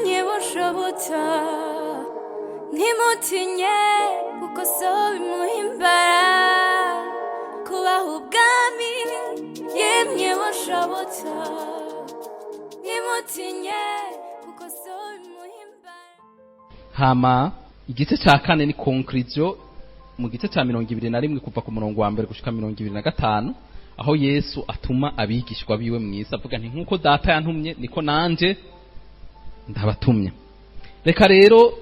Yemye bushobotsa, ntimutinye, kuko so bimuhimbara kubaha ubwami. Yemye bushobotsa, ntimutinye, kuko so bimuhimbara. Hama igice cya kane ni conclusion, mu gice cya 21 kuva ku murongo wa 1 gushika 25, aho Yesu atuma abigishwa biwe mwisi, avuga nti: "Nk'uko Data yantumye, niko nanje ndabatumye." Reka rero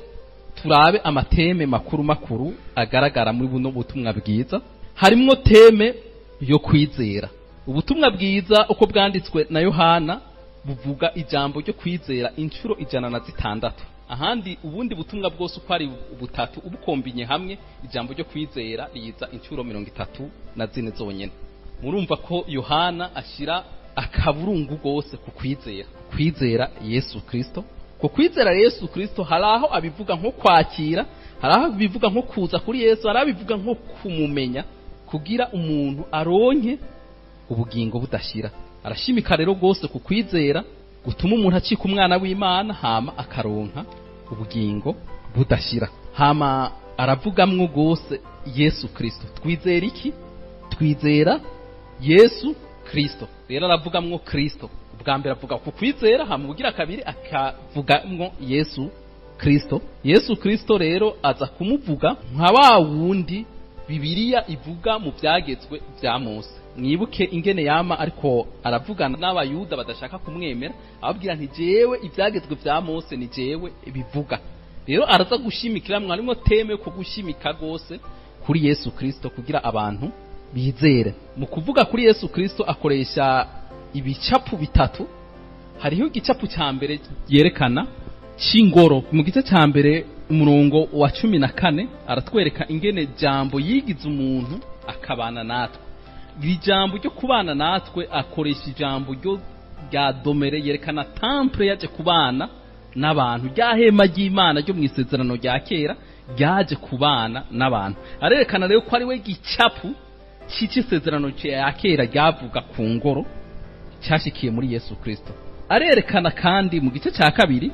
turabe ama thèmes makuru makuru agaragara muri buno butumwa bwiza. Harimwo thème yo kwizera. Ubutumwa bwiza uko bwanditswe na Yohana buvuga ijambo ryo kwizera inshuro 106. Ahandi ubundi butumwa bwose uko ari butatu ubukombinye hamwe, ijambo ryo kwizera riza inshuro 34 zonyene. Murumva ko Yohana ashyira akaburungu rwose ku kwizera, kwizera Yesu Kristo. Ku kwizera Yesu Kristo hari aho abivuga nko kwakira, hari aho abivuga nko kuza kuri Yesu, hari aho abivuga nko kumumenya kugira umuntu aronke ubugingo budashira. Arashimika rero rwose ku kwizera gutuma umuntu acika umwana w'Imana, hama akaronka ubugingo budashira. Hama aravugamwo rwose Yesu Kristo. Twizera iki? Twizera Yesu Kristo. Rero aravugamwo Kristo. Ubwa mbere avuga ku kwizera, hama ubugira kabiri akavugamwo Yesu Kristo. Yesu Kristo rero aza kumuvuga nka wa wundi Bibiliya ivuga mu byagezwe bya Mose. Mwibuke ingene yama ariko aravugana n'Abayuda badashaka kumwemera, ababwira nti: "Jewe ibyagezwe bya Mose ni jewe bivuga." Rero araza gushimikira, mwarimo thème ko gushimika rwose kuri Yesu Kristo kugira abantu bizere. Mu kuvuga kuri Yesu Kristo akoresha ibicapu bitatu. Hariho igicapu cya mbere yerekana c'ingoro. Mu gice cya mbere, umurongo wa 14, aratwereka ingene Jambo yigize umuntu akabana natwe. Iri jambo ryo kubana natwe, akoresha ijambo ryo rya demeurer, yerekana temple yaje kubana n'abantu, rya hema ry'Imana ryo mu isezerano rya kera ryaje kubana n'abantu. Arerekana rero ko ari we gicapu c'isezerano rya kera ryavuga ku ngoro cyashikiye muri Yesu Kristo. Arerekana kandi mu gice cya kabiri,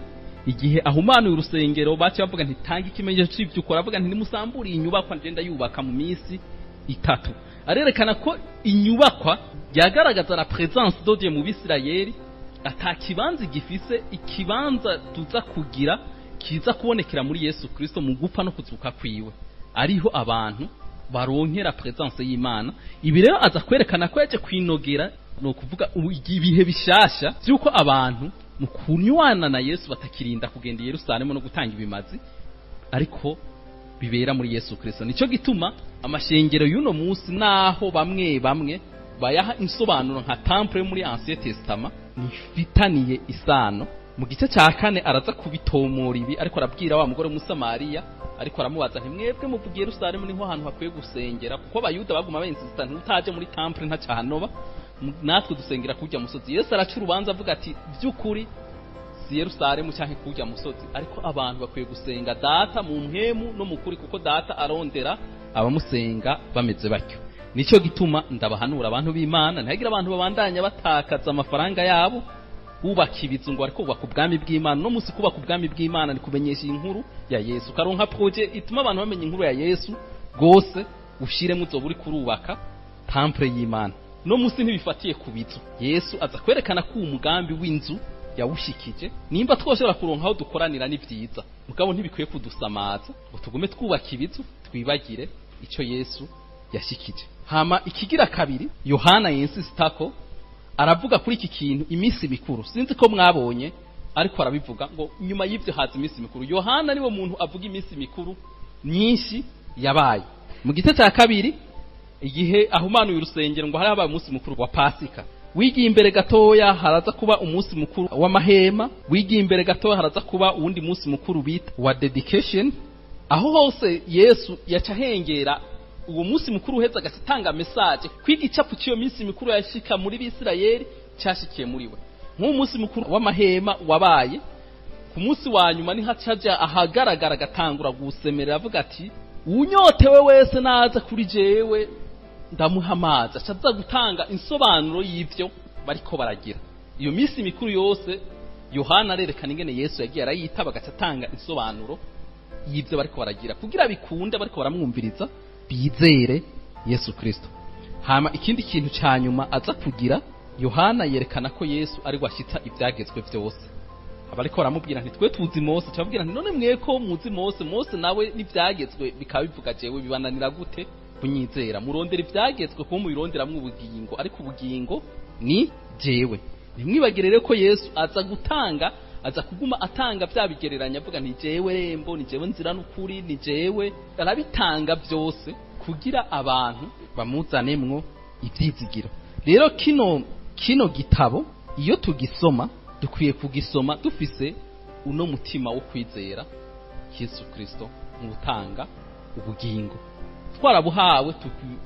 igihe ahumanuye urusengero, baciye bavuga nti: "Tanga ikimenyetso c'ibyo ukora." Avuga nti: "Nimusambure inyubakwa, ngenda yubaka mu minsi 3." Arerekana ko inyubakwa yagaragaza la présence de Dieu mu Bisirayeli ata kibanza gifise. Ikibanza tuza kugira kiza kubonekera muri Yesu Kristo, mu gupfa no kuzuka kwiwe, ariho abantu baronkera présence y'Imana. Ibi rero aza kwerekana ko yaje kwinogera, ni ukuvuga ibihe bishasha by'uko abantu mu kunywana na Yesu batakirinda kugenda i Yerusalemu no gutanga ibimazi, ariko bibera muri Yesu Kristo. Nicyo gituma amashengero y'uno munsi, naho bamwe bamwe bayaha insobanuro nka temple yo muri Ancien Testament, ntifitaniye isano. Mu gice cya kane araza kubitomora ibi, ariko arabwira wa mugore w'Umusamariya, ariko aramubaza nti: "Mwebwe muvuga Yerusalemu niho hantu hakwiye gusengera," kuko Abayuda baguma bainsista ntutaje muri temple ntacahanoba, natwe dusengera kurya musozi. Yesu araca urubanza, avuga ati: "By'ukuri si Yerusalemu cyangwa kurya musozi, ariko abantu bakwiye gusenga Data mu mpwemu no mu kuri, kuko Data arondera abamusenga bameze batyo." Nicyo gituma ndabahanura, abantu b'Imana, ntihagire abantu babandanya batakaza amafaranga yabo bubaka ibizu ngo ariko bubaka ubwami bw'Imana. No munsi kubaka ubwami bw'Imana ni kumenyesha inkuru ya Yesu. Ukaronka projet ituma abantu bamenya inkuru ya Yesu rwose, ushiremo, uzoba uri kurubaka temple y'Imana. No munsi ntibifatiye ku bizu. Yesu aza kwerekana ko uwo mugambi w'inzu yawushikije. Nimba twoshobora kuronka aho dukoranira ni vyiza, mugabo ntibikwiye kudusamaza ngo tugume twubaka ibizu twibagire ico Yesu yashikije. Hama ikigira kabiri Yohana yinsistako, aravuga kuri iki kintu, iminsi mikuru. Sinzi ko mwabonye, ariko arabivuga ngo nyuma y'ibyo haza iminsi mikuru. Yohana niwe muntu avuga iminsi mikuru myinshi yabaye. Mu gice cya kabiri, igihe ahumanuye urusengero, ngo hari habaye umunsi mukuru wa Pasika. Wigiye imbere gatoya, haraza kuba umunsi mukuru w'amahema. Wigiye imbere gatoya, haraza kuba uwundi munsi mukuru bita wa dedication. Aho hose Yesu yaca ahengera uwo munsi mukuru uheze, agatanga message kwiga icapu cy'iyo minsi mikuru yashika muri Bisirayeli cyashikiye muri we. Nk'uwo munsi mukuru w'amahema wabaye ku munsi wa nyuma, niho acaja ahagaragara, agatangura gusemerera, avuga ati: "Unyotewe wese naza kuri jewe, ndamuha amazi." Aca aza gutanga insobanuro y'ivyo bariko baragira iyo minsi mikuru yose. Yohana arerekana ingene Yesu yagiye arayitaba, agaca atanga insobanuro y'ibyo bariko baragira kugira bikunde bariko baramwumviriza bizere Yesu Kristo. Hama ikindi kintu ca nyuma aza kugira, Yohana yerekana ko Yesu ari washitsa ibyagezwe byose. Abariko baramubwira nti twe tuzi Mose, cababwira nti none mwe ko muzi Mose, Mose nawe n'ivyagezwe bikaba bivuga jewe, bibananira gute kunyizera? Murondera ivyagezwe kuko mubironderamwo ubugingo, ariko ubugingo ni jewe. Ntimwibagire rero ko Yesu aza gutanga, aza kuguma atanga bya bigereranya, avuga nti jewe rembo, ni jewe nzira n'ukuri, ni jewe. Arabitanga byose kugira abantu bamuzanemwo ivyizigiro. Rero kino gitabo iyo tugisoma dukwiye kugisoma dufise uno mutima wo kwizera Yesu Kristo mu gutanga ubugingo twarabuhawe.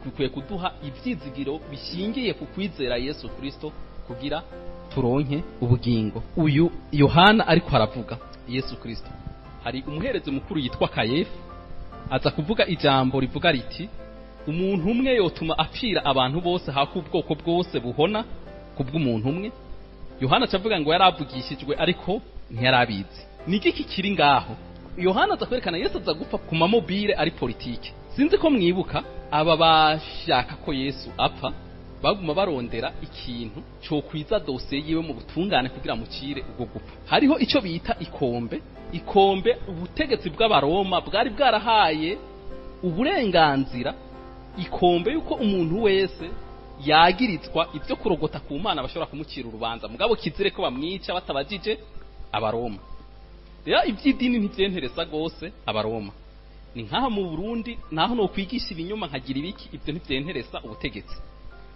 Dukwiye kuduha ivyizigiro bishingiye ku kwizera Yesu Kristo kugira turonke ubugingo. Uyu Yohana ariko aravuga Yesu Kristo, hari umuherezi mukuru yitwa Kayefu, aza kuvuga ijambo rivuga riti umuntu umwe yotuma apfira abantu bose, hako ubwoko bwose buhona kubw'umuntu umwe. Yohana acavuga ngo yaravugishijwe ariko ntiyarabizi. Ni igiki kiri ngaho? Yohana aza kwerekana Yesu aza gupfa ku mamobile ari politike. Sinzi ko mwibuka aba bashaka ko Yesu apfa baguma barondera ikintu cokwiza dosiye yiwe mu butungane kugira mucire ubwo gupfa. Hariho ico bita ikombe. Ikombe ubutegetsi bw'Abaroma bwari bwarahaye uburenganzira ikombe yuko umuntu wese yagirizwa ibyo kurogota ku Mana bashobora kumucira urubanza, mugabo kizire ko bamwica batabajije Abaroma. Rero iby'idini ntivyenteresa gose Abaroma. Ni nkaho mu Burundi naho no kwigisha ibinyoma nkagira ibiki, ibyo ntivyenteresa ubutegetsi,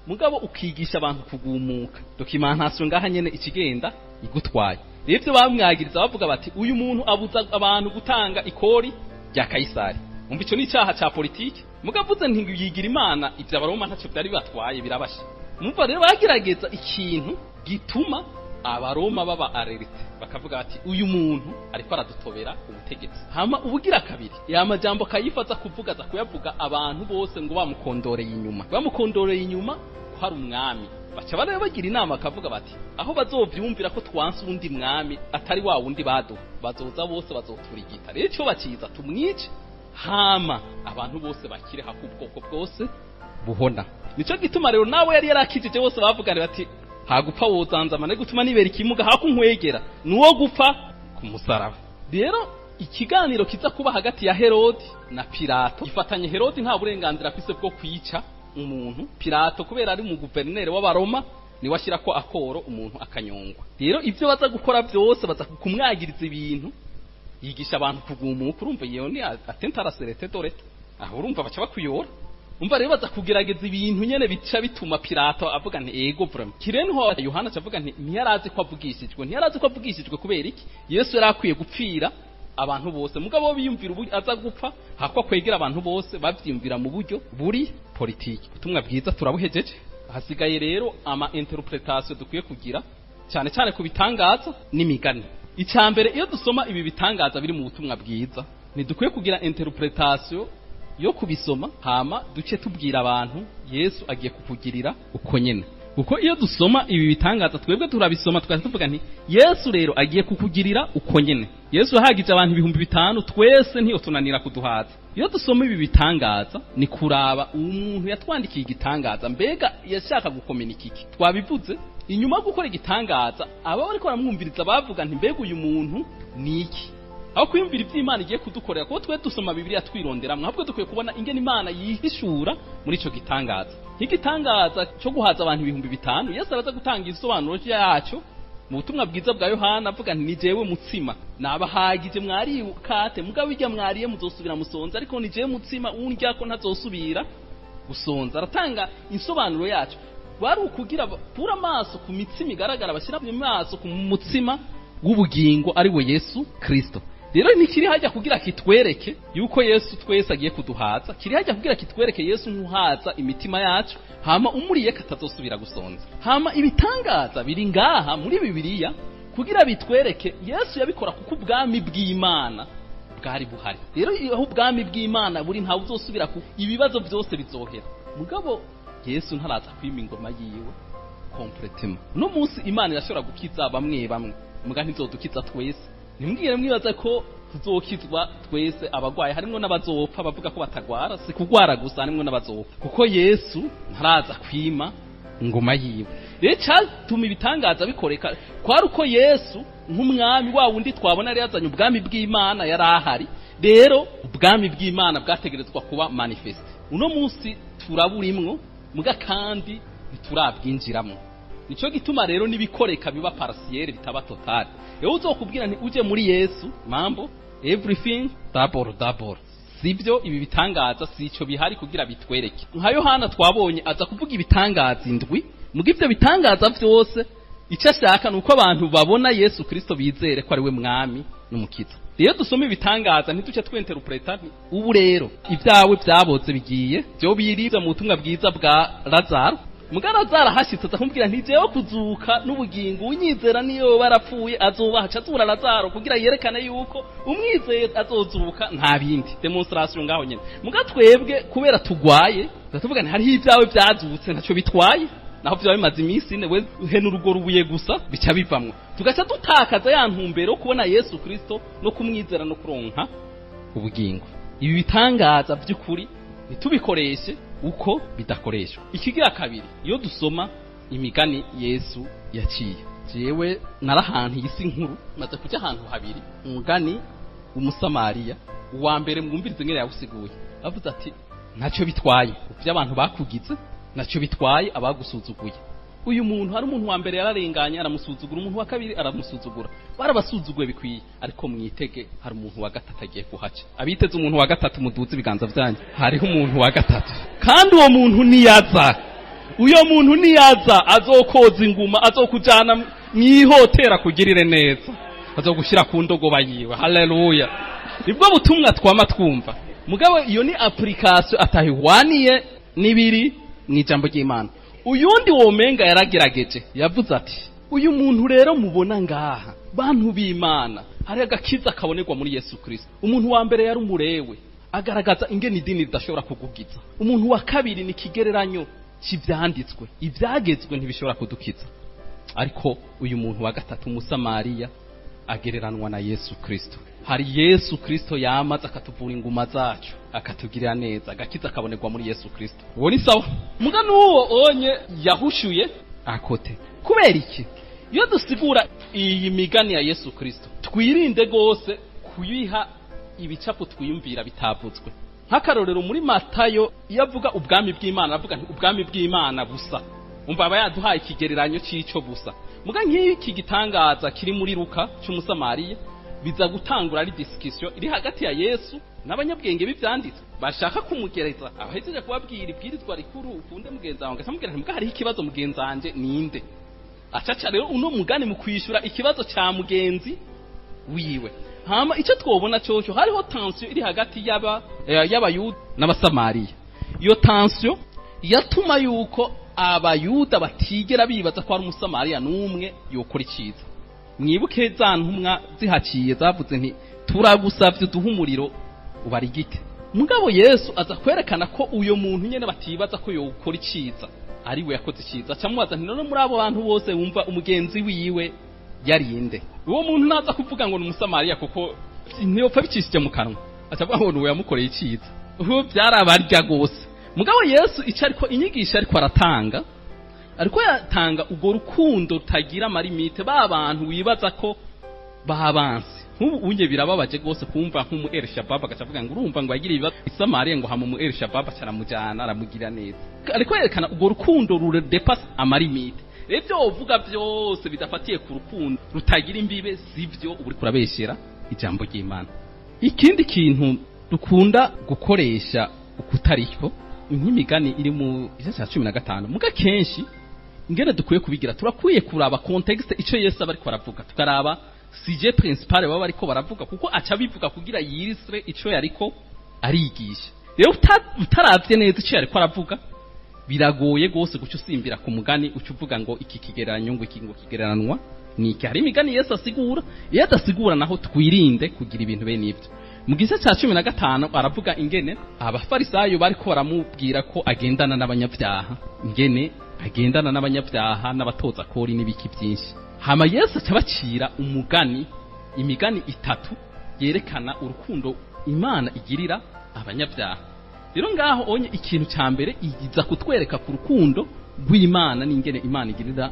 mugabo ukigisha abantu kugumuka documentation ngaha nyene ikigenda igutwaye. Rero ivyo bamwagiriza bavuga bati uyu muntu abuza abantu gutanga ikori rya Kaisari, umva ico ni icaha ca politike. Mugavuze nti yigira Imana, ivyo Abaroma ntacyo byari bibatwaye, birabasha. Mumva rero bagerageza ikintu gituma Abaroma baba alerte, bakavuga bati uyu muntu ariko aradutobera ubutegetsi. Hama ubugira kabiri, ya majambo Kayifa aza kuvuga, aza kuyavuga abantu bose ngo bamukondoreye inyuma, bamukondoreye inyuma ko hari umwami. Baca bareba bagira inama bakavuga bati aho bazovyumvira ko twanse uwundi mwami atari wa wundi baduha, bazoza bose bazoturigita. Rero ico baciza tumwice, hama abantu bose bakire, hako ubwoko bwose buhona. Nico gituma rero nawe yari yarakijije bose bavugana bati hagupfa wozanzama ne gutuma nibera ikimuga hakunkwegera nuwo gupfa ku musaraba. Rero ikiganiro kiza kuba hagati ya Herodi na Pilato ifatanye. Herodi nta burenganzira afise bwo kwica umuntu, Pilato kubera ari mu guverineri w'Abaroma niwe ashyira ko akoro umuntu akanyongwa. Rero ivyo baza gukora byose baza kumwagiriza ibintu, yigisha abantu kugumuka, urumva iyo ni atteinte à la sûreté de l'État, aho urumva baca bakuyora. Umva rero baza kugerageza ibintu nyene bica bituma Pilato avuga nti ego vraiment. Kirenho Yohana acavuga nti ntiyarazi ko avugishijwe, ntiyarazi ko avugishijwe kubera iki? Yesu yari akwiye gupfira abantu bose, mugabo biyumvira ubu aza gupfa hakwa kwegera abantu bose bavyiyumvira mu buryo buri politiki. Ubutumwa bwiza turabuhejeje, hasigaye rero ama interpretation dukwiye kugira cyane cyane ku bitangaza n'imigani. Icya mbere, iyo dusoma ibi bitangaza biri mu butumwa bwiza ntidukwiye kugira interpretation yo kubisoma hama duce tubwira abantu Yesu agiye kukugirira uko nyene. Kuko iyo dusoma ibi bitangaza twebwe turabisoma tukaza tuvuga nti Yesu rero agiye kukugirira uko nyene. Yesu yahagije abantu 5000, twese ntiyo tunanira kuduhaza. Iyo dusoma ibi bitangaza ni kuraba umuntu yatwandikiye igitangaza, mbega yashaka gukominika iki? Twabivuze inyuma yo gukora igitangaza, aba bariko baramwumviriza bavuga nti mbega uyu muntu ni iki? Aho kwiyumvira ivy'Imana igiye kudukorera, kuko twe dusoma Bibiliya twironderamwo, ahubwo dukwiye kubona ingene Imana yihishura muri ico gitangaza. Nk'igitangaza cyo guhaza abantu 5000, Yesu araza gutanga igisobanuro yacyo mu butumwa bwiza bwa Yohana, avuga nti ni jewe mutsima, nabahagije mwariye ukate, mugabo irya mwariye muzosubira musonza, ariko ni jewe mutsima, undya ko ntazosubira gusonza. Aratanga insobanuro yacu, wari ukugira kura amaso ku mitsima igaragara, bashyira amaso ku mutsima w'ubugingo ari we Yesu Kristo. Rero ntikiri hajya kugira kitwereke yuko Yesu twese agiye kuduhaza, kiri hajya kugira kitwereke Yesu nk'uhaza imitima yacu, hama umuriye katazosubira gusonza. Hama ibitangaza biri ngaha muri Bibiliya kugira bitwereke Yesu yabikora kuko ubwami bw'Imana bwari buhari. Rero aho ubwami bw'Imana buri ntawe uzosubira ku ibibazo byose bizohera. Mugabo Yesu ntaraza kwima ingoma yiwe complètement. No munsi Imana irashobora gukiza bamwe bamwe. Muga ntizodukiza twese. Ntimwigere mwibaza ko tuzokizwa twese abagwaye, harimwo n'abazopfa. Bavuga ko batagwara, si kugwara gusa, harimwo n'abazopfa, kuko Yesu ntaraza kwima ingoma yiwe. Rero cyatuma ibitangaza bikoreka kwari uko Yesu nk'umwami wa wundi twabona yari yazanye ubwami bw'Imana yari ahari. Rero ubwami bw'Imana bwategerezwa kuba manifesté. Uno munsi turaburimwo, muga kandi ntiturabwinjiramo. Nico gituma rero n'ibikoreka biba partiel, bitaba total. Rero uzokubwira nti uje muri Yesu, mambo everything double double, sibyo. Ibi bitangaza si ico bihari kugira bitwereke. Nka Yohana twabonye aza kuvuga ibitangaza indwi, muga ivyo bitangaza vyose icyo ashaka ni uko abantu babona Yesu Kristo, bizere ko ari we mwami n'umukiza. Rero dusoma ibitangaza, ntiduce twinterpreta. Ubu rero ibyawe byaboze bigiye byo biribwa mu butumwa bwiza bwa Lazaro. Muga Lazaro ahashitse aza kumubwira nti: "Jewe kuzuka n'ubugingo, unyizera niyo barapfuye azobaha." Azura Lazaro kugira yerekane yuko umwizeye azozuka, nta bindi démonstration ngaho nyene. Muga twebwe kubera tugwaye tuvuga nti hariho ibyawe byazutse, ntacyo bitwaye naho byaba bimaze iminsi 4, we hena urugo rubuye gusa bica bivamwo. Tugaca dutakaza ya ntumbero yo kubona Yesu Kristo no kumwizera no kuronka ubugingo. Ibi bitangaza by'ukuri ntitubikoreshe uko bidakoreshwa. Ikigira kabiri, iyo dusoma imigani Yesu yaciye, jewe narahantu iyi si nkuru, maze kujya ahantu habiri. Umugani w'Umusamariya uwa mbere, mwumvirize ngene yawusiguye. Avuze ati: "Ntacyo bitwaye ivyo abantu bakugize, ntacyo bitwaye abagusuzuguye." Uyu muntu, hari umuntu wa mbere yararenganye aramusuzugura, umuntu wa kabiri aramusuzugura, barabasuzuguye bikwiye, ariko mwitege hari umuntu wa gatatu agiye kuhaca. Abiteze umuntu wa gatatu, muduze ibiganza byanyu. Hariho umuntu wa gatatu, kandi uwo muntu niyaza, uyo muntu niyaza azokoza inguma, azokujana mwihotera kugirire neza, azogushyira ku ndogoba yiwe. Haleluya! Nibwo butumwa twama twumva, mugabo iyo ni application atahihwaniye n'ibiri mu ijambo ry'Imana. Uyundi womenga yaragerageje, yavuze ati: "Uyu muntu rero mubona ngaha, bantu b'Imana, hari agakiza kabonerwa muri Yesu Kristo. Umuntu wa mbere yari umurewe, agaragaza ingene idini ridashobora kugugiza. Umuntu wa kabiri ni ikigereranyo cy'ivyanditswe, ivyagezwe ntibishobora kudukiza. Ariko uyu muntu wa gatatu, Umusamariya, agereranwa na Yesu Kristo. Hari Yesu Kristo yamaze akatuvura inguma zacu, akatugirira neza, agakiza kabonerwa muri Yesu Kristo." Uwo ni sawa, muga n'uwo onye yahushuye akote. Kubera iki? Iyo dusigura iyi migani ya Yesu Kristo, twirinde rwose kuyiha ibicapo twiyumvira bitavuzwe. Nk'akarorero, muri Matayo iyo avuga ubwami bw'Imana, avuga nti ubwami bw'Imana busa, umva aba yaduhaye ikigereranyo cy'ico busa. Muga nk'iki gitangaza kiri muri Luka cy'Umusamariya, biza gutangura ari discussion iri hagati ya Yesu n'abanyabwenge b'ivyanditswe bashaka kumugereza. Abahejeje kubabwira ibwirizwa rikuru, ukunde mugenzi wawe, ngaca nti: "Muga hariho ikibazo, mugenzi wanje ninde?" Acaca rero uno mugani mu kwishura ikibazo ca mugenzi wiwe. Hama icyo twobona coco, hariho tension iri hagati y'Abayuda n'Abasamariya. Iyo tension yatuma yuko Abayuda batigera bibaza ko ari Umusamariya n'umwe yokora iciza. Mwibuke za ntumwa zihaciye zavuze nti: "Turagusavye uduhe umuriro ubarigite." Mugabo Yesu aza kwerekana ko uyo muntu nyene batibaza ko yokora iciza ari we yakoze iciza. Acamubaza nti: "None muri abo bantu bose wumva umugenzi wiwe yarinde?" Uwo muntu naza kuvuga ngo ni Umusamariya, kuko ntiyopfa bicishije mu kanwa, acavuga ngo ni yamukoreye iciza. Ubu byarabarya gose. Mugabo Yesu icyo ariko inyigisho ariko aratanga, ariko yatanga urwo rukundo rutagira ama limites. Ba bantu wibaza ko babansi, nk'ubu unye birababaje rwose kumva nk'umu El Shabab agaca avuga ngo urumva ngo yagira ibibazo Isamariya, ngo hama umu El Shabab acaramujyana aramugirira neza. Ariko yerekana urwo rukundo rudépasse ama limites. Rero ibyo wovuga byose bidafatiye ku rukundo rutagira imbibe sibyo, uba uriko urabeshyera ijambo ry'Imana. Ikindi kintu dukunda gukoresha ukutariko, nk'imigani iri mu gice cya 15, muga kenshi ingene dukwiye kubigira, turakwiye kuraba contexte, ico Yesu aba ariko aravuga, tukaraba sujet principal baba bariko baravuga, kuko aca bivuga kugira yirisire ico yariko arigisha. Rero utaravye neza ico yariko aravuga, biragoye gose guca usimbira ku mugani, uca uvuga ngo iki kigereranyo, ngo iki ngo kigereranwa niki. Hari imigani Yesu asigura, iyo adasigura naho twirinde kugira ibintu bene ivyo. Mu gice cya 15 aravuga ingene Abafarisayo bariko baramubwira ko agendana n'abanyabyaha, ingene agendana n'abanyabyaha n'abatoza kori n'ibiki byinshi. Hama Yesu aca abacira umugani, imigani itatu yerekana urukundo Imana igirira abanyabyaha. Rero ngaho onye ikintu cya mbere iza kutwereka ku rukundo rw'Imana n'ingene Imana igirira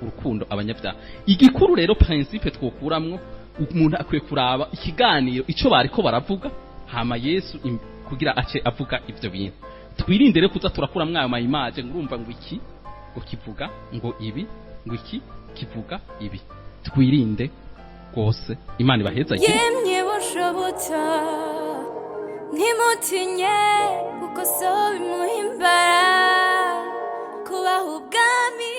urukundo abanyabyaha. Igikuru rero, principe twokuramwo, umuntu akwiye kuraba ikiganiro ico bariko baravuga, hama Yesu kugira ace avuga ivyo bintu. Twirinde rero kuza turakuramwo ayo ma images, ngo urumva ngo iki ngo kivuga ngo ibi, ngo iki kivuga ibi. Twirinde rwose. Imana ibahezagire. Yemye bushobotsa, ntimutinye, kuko so bimuhimbara kubaha ubwami.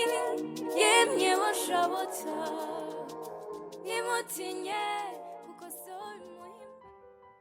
Yemye bushobotsa, ntimutinye.